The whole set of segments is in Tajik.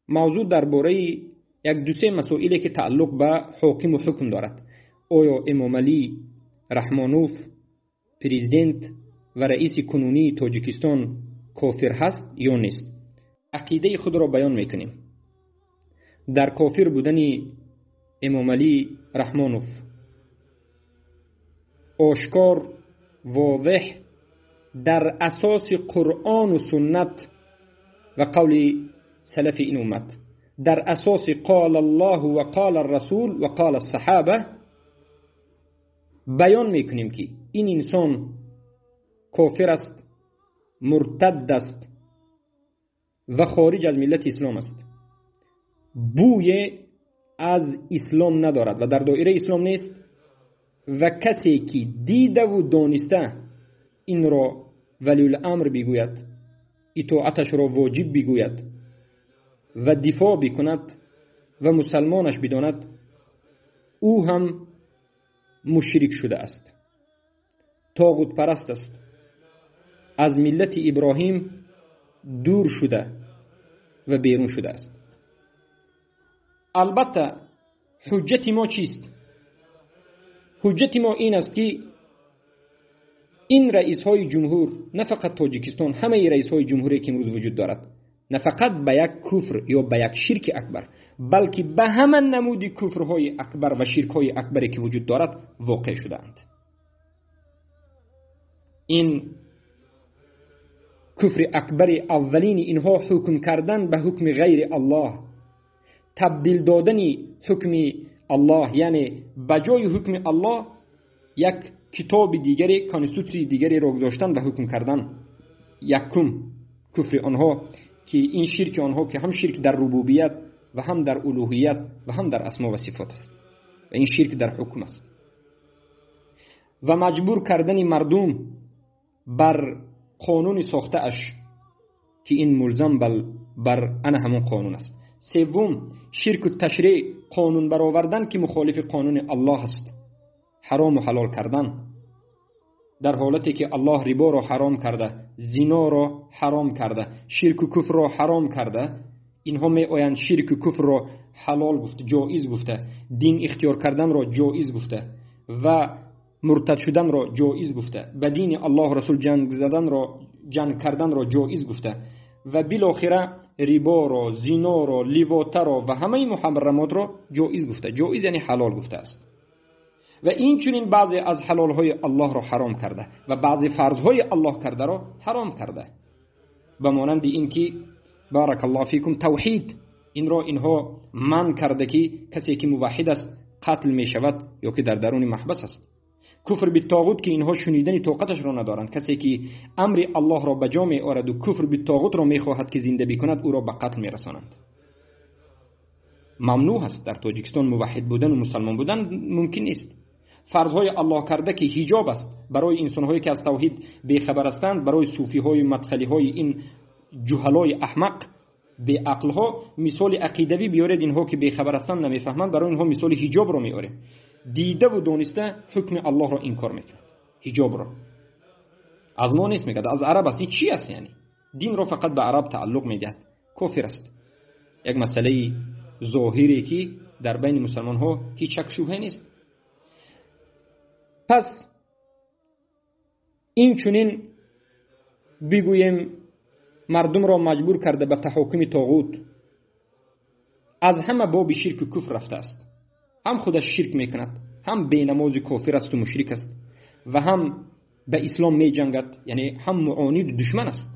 Мавзӯъ дар бораи як ду се масоиле ки тааллуқ ба ҳокиму ҳукм дорад. Оё Эмомалӣ Раҳмонов, президент ва раиси кунунии Тоҷикистон, кофир ҳаст ё нест? Ақидаи худро баён мекунем. Дар кофир будани Эмомалӣ Раҳмонов ошкор, возеҳ, дар асоси Қуръону суннат ва қавли салафи ин уммат, дар асоси қол Аллоҳу ва қол Расул ва қол саҳоба баён мекунем, ки ин инсон кофир аст, муртад аст ва хориҷ аз миллати ислом аст, бӯе аз ислом надорад ва дар доираи ислом нест ва касе ки дидаву дониста инро валиюламр бигӯяд, итоаташро воҷиб бигӯяд ва дифоъ бикунад ва мусалмонаш бидонад, ӯ ҳам мушрик шудааст, тоғутпараст аст, аз миллати Иброҳим дур шуда ва берун шудааст. Албатта, ҳуҷҷати мо чист? Ҳуҷҷати мо ин аст, ки ин раисҳои ҷумҳур, на фақат Тоҷикистон, ҳамаи раисҳои ҷумҳуре ки имрӯз вуҷуд дорад, на фақат ба як куфр ё ба як ширки акбар, балки ба ҳама намуди куфрҳои акбар ва ширкҳои акбаре ки вуҷуд дорад воқеъ шудаанд. Ин куфри акбари аввалини инҳо ҳукм кардан ба ҳукми ғайри Аллоҳ, табдил додани ҳукми Аллоҳ, яъне ба ҷои ҳукми Аллоҳ як китоби дигаре, конститутсияи дигареро гузоштан ва ҳукм кардан. Якум куфри онҳо, ки ин ширки онҳо, ки ҳам ширк дар рубубият ва ҳам дар улуҳият ва ҳам дар асмо ва сифот аст ва ин ширк дар ҳукм аст, ва маҷбур кардани мардум бар қонуни сохтааш, ки ин мулзам бар ана ҳамон қонун аст. Севум, ширку ташриъ, қонун баровардан ки мухолифи қонуни Аллоҳ аст, ҳарому ҳалол кардан дар ҳолате ки Аллоҳ риборо ҳаром карда, зиноро ҳаром карда, ширку куфрро ҳаром карда. Инҳо меоянд, ширку куфрро ҳалол гуфта, ҷоиз гуфта, дин ихтиёр карданро ҷоиз гуфта ва муртад шуданро ҷоиз гуфта, ба дини Аллоҳ Расул ҷанг заданро, ҷанг карданро ҷоиз гуфта ва билохира риборо, зиноро, ливотаро ва ҳамаи муҳаррамотро ҷоиз гуфта. Ҷоиз яъне ҳалол гуфтааст. Ва инчунин баъзе аз ҳалолҳои Аллоҳро ҳаром карда ва баъзе фарзҳои Аллоҳ кардаро ҳаром карда, ба монанди ин ки, баракаллоҳу фикум, тавҳид, инро инҳо манъ карда, ки касе ки муваҳҳид аст қатл мешавад ё ки дар даруни маҳбас аст. Куфр биттоғут, ки инҳо шунидани тоқаташро надоранд. Касе ки амри Аллоҳро ба ҷо меорад ва куфр биттоғутро мехоҳад ки зинда бикунад, ӯро ба қатл мерасонанд. Мамнӯъ аст дар Тоҷикистон муваҳҳид будан ва мусалмон будан мумкин нест. Фарзҳои Аллоҳ карда, ки ҳиҷоб аст барои инсонҳое ки аз тавҳид бехабар ҳастанд, барои суфиҳои мадхалиҳои ин ҷуҳалои аҳмақ, беақлҳо мисоли ақидавӣ биёред. Инҳо ки бехабар ҳастанд, намефаҳманд, барои инҳо мисоли ҳиҷобро меорем. Дидаву дониста ҳукми Аллоҳро инкор мекунад, ҳиҷобро аз мо нест, мегӯяд, аз араб аст. Ин чӣ аст? Яъне динро фақат ба араб тааллуқ медиҳад, кофир аст. Як масъалаи зоҳире ки дар байни мусалмонҳо ҳеҷ шак шубҳе нест. Пас инчунин бигӯем, мардумро маҷбур карда ба таҳокуми тоғут, аз ҳама боби ширку куфр рафтааст. Ҳам худаш ширк мекунад, ҳам бенамози кофир асту мушрик аст ва ҳам ба ислом меҷангад, яъне ҳам муониду душман аст,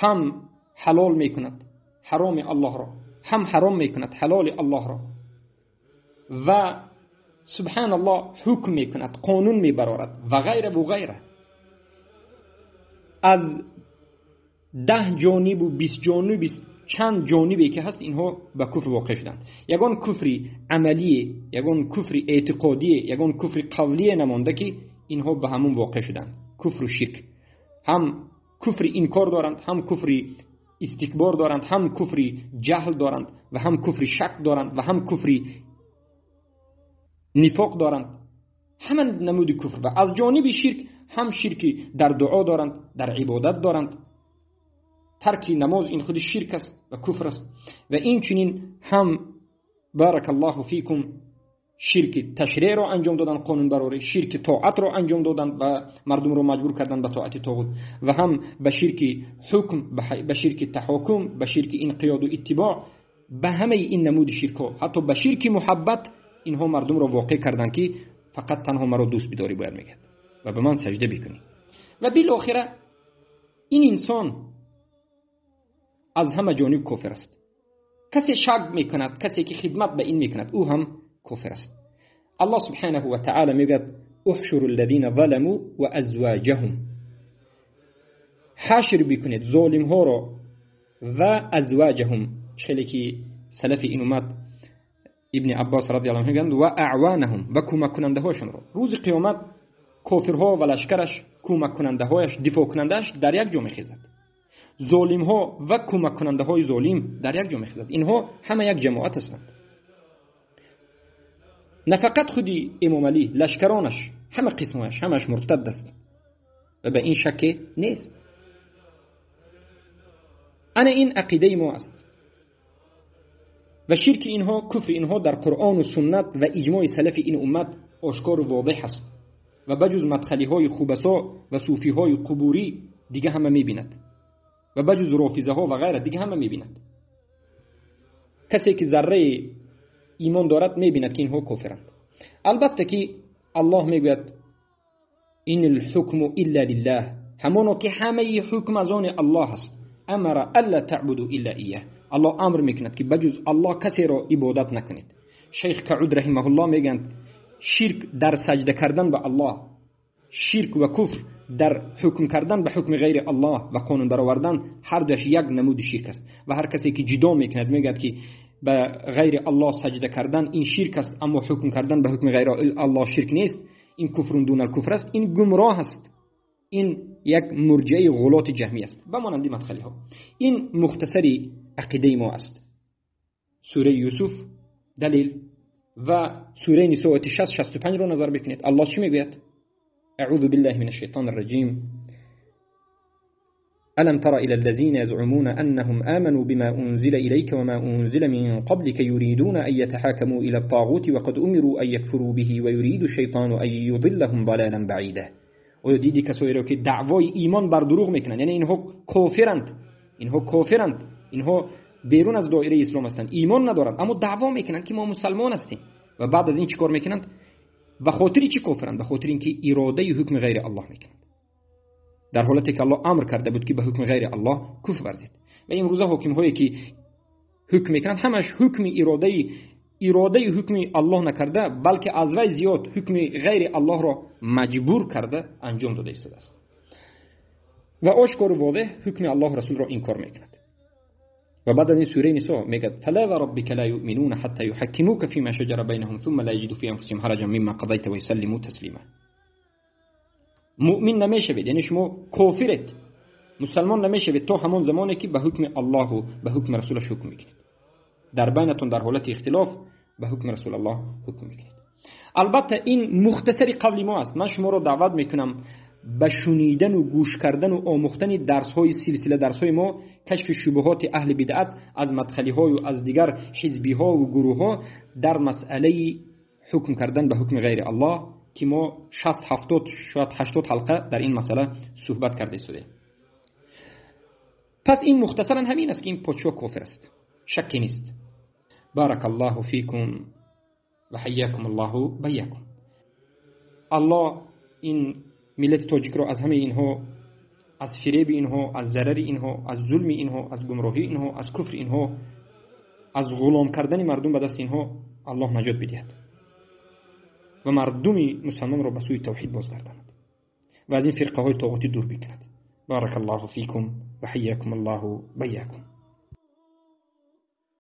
ҳам ҳалол мекунад ҳароми Аллоҳро, ҳам ҳаром мекунад ҳалоли Аллоҳро ва, субҳаналлоҳ, ҳукм мекунад, қонун мебарорад ва ғайра ва ғайра. Аз 10 ҷонибу 20 ҷониби, чанд ҷонибе ки ҳаст, инҳо ба куфр воқеъ шуданд. Ягон куфри амалие, ягон куфри эътиқодие, ягон куфри қавлие намонда, ки инҳо ба ҳамун воқеъ шуданд. Куфру ширк, ҳам куфри инкор доранд, ҳам куфри истикбор доранд, ҳам куфри ҷаҳл доранд ва ҳам куфри шак доранд ва ҳам куфри нифоқ доранд, ҳама намуди куфр. Ва аз ҷониби ширк ҳам ширки дар дуо доранд, дар ибодат доранд. Тарки намоз ин худи ширк аст ва куфр аст. Ва инчунин ҳам بارك الله فيكم ширки ташриъро анҷом доданд, қонунбарорӣ, ширки тоатро анҷом доданд ва мардумро маҷбур карданд ба тоати тоғут, ва ҳам ба ширки ҳукм, ба ширки таҳокум, ба ширки инқиёду иттибоъ, ба ҳамаи ин намуди ширкҳо, ҳатто ба ширки муҳаббат инҳо мардумро воқеъ карданд, ки фақат танҳо маро дӯст бидорӣ бояд мегӯяд ва ба ман саҷда бикунӣ. Ва билохира ин инсон аз ҳама ҷониб кофир аст. Касе шак мекунад, касе ки хидмат ба ин мекунад, ӯ ҳам кофир аст. Аллоҳ سبحانه و تعالی میگوید احشروا الذین ظلموا وازواجهم، حشر بکنید ظالم ها را و ازواجهم، خیلی که سلف این امت ابن عباس رضی الله عنه میگن و اعوانهم، و کمک کننده هاشون را. روز قیامت کافرها و لشکرش، کمک کننده هایش، دفاع کنندهش در یک جا میخیزد. ظالم ها و کمک کننده های ظالم در یک جا میخیزد. اینها همه یک جماعت هستند. نه فقط خودی امام علی، لشکرانش، همه قسمهاش، همش مرتد است و به این شک نیست. انا این عقیده ما است و شرک اینها، کفر اینها در قرآن و سنت و اجماع سلف این امت آشکار و واضح است و بجز مدخلی های خوبسا و صوفی های قبوری دیگه همه میبیند و بجز رافضه ها و غیره دیگه همه میبیند. کسی که ذره ایمان دارد میبیند که اینها کافرند. البته که الله میگوید این الحکم الا لله، همانا که همه حکم از آن الله است. امر الا تعبدوا الا ایاه، الله امر میکند که بجز الله کسی را عبادت نکنید. شیخ کعود رحمه الله میگند شرک در سجده کردن به الله، شرک و کفر در حکم کردن به حکم غیر الله و قانون برآوردن، هر دوش یک نمود شرک است. و هر کسی که جدا میکند میگوید که به غیر الله سجده کردن این شرک است، اما حکم کردن به حکم غیر الله شرک نیست، این کفر دون الکفر است، این گمراه است، این یک مرجعه غلات جهمی است و مانند مدخلی ها. این مختصری عقیده ما است. سوره یوسف دلیل و سوره نساء آیه 60-65 رو نظر بکنید. الله چی میگوید؟ اعوذ بالله من الشیطان الرجیم. ألم تر إلى الذين يزعمون أنهم آمنوا بما أنزل إليك وما أنزل من قبلك يريدون أن يتحاكموا إلى الطاغوت وقد أمروا أن يكفروا به ويريد الشيطان أن يضلهم ضلالا بعيدا. آیا دیدی کسایی را که دعوای ایمان بر دروغ میکنند؟ یعنی اینها کافرند، اینها کافرند، اینها بیرون از دایره اسلام هستند، ایمان ندارند، اما دعوا میکنند که ما مسلمان هستیم. و بعد از این چیکار میکنند؟ به خاطر چی کافرند؟ به خاطر اینکه اراده حکم غیر الله میکنند، در حالتی که الله امر کرده بود که به حکم غیر الله کفر ورزید. و امروزه حاکم هایی که حکم میکنند همش حکم اراده حکم الله نکرده، بلکه از وی زیاد حکم غیر الله را مجبور کرده انجام داده ایستاده است و آشکار و واضح حکم الله رسول را انکار میکند. و بعد از این سوره نساء میگه فلا وربك لا يؤمنون حتى يحكموك فيما شجر بينهم ثم لا يجدوا في انفسهم حرجا مما قضيت ويسلموا تسليما. مؤمن نمیشوید، یعنی شما کافرید، مسلمان نمیشوید تا همان زمانی که به حکم الله و به حکم رسولش حکم میکنید. در بینتون در حالت اختلاف به حکم رسول الله حکم میکنید. البته این مختصری قول ما است. من شما را دعوت میکنم به شنیدن و گوش کردن و آموختن درس های سلسله درس های ما، کشف شبهات اهل بدعت از مدخلی های و از دیگر حزبی ها و گروه ها در مسئله حکم کردن به حکم غیر الله که ما 60 70 شاید 80 حلقه در این مسئله صحبت کرده شده. پس این مختصرا همین است که این پادشاه کافر است، شکی نیست. بارک الله فیکم و حیاکم الله بیاکم. الله این ملت تاجیک را از همه اینها، از فریب اینها، از ضرر اینها، از ظلم اینها، از گمراهی اینها، از کفر اینها، از غلام کردن مردم به دست اینها الله نجات بدهد و مردم مسلمان را به سوی توحید بازگرداند و از این فرقه های طاغوتی دور بکند. بارک الله فیکم و حیاکم الله بیاکم.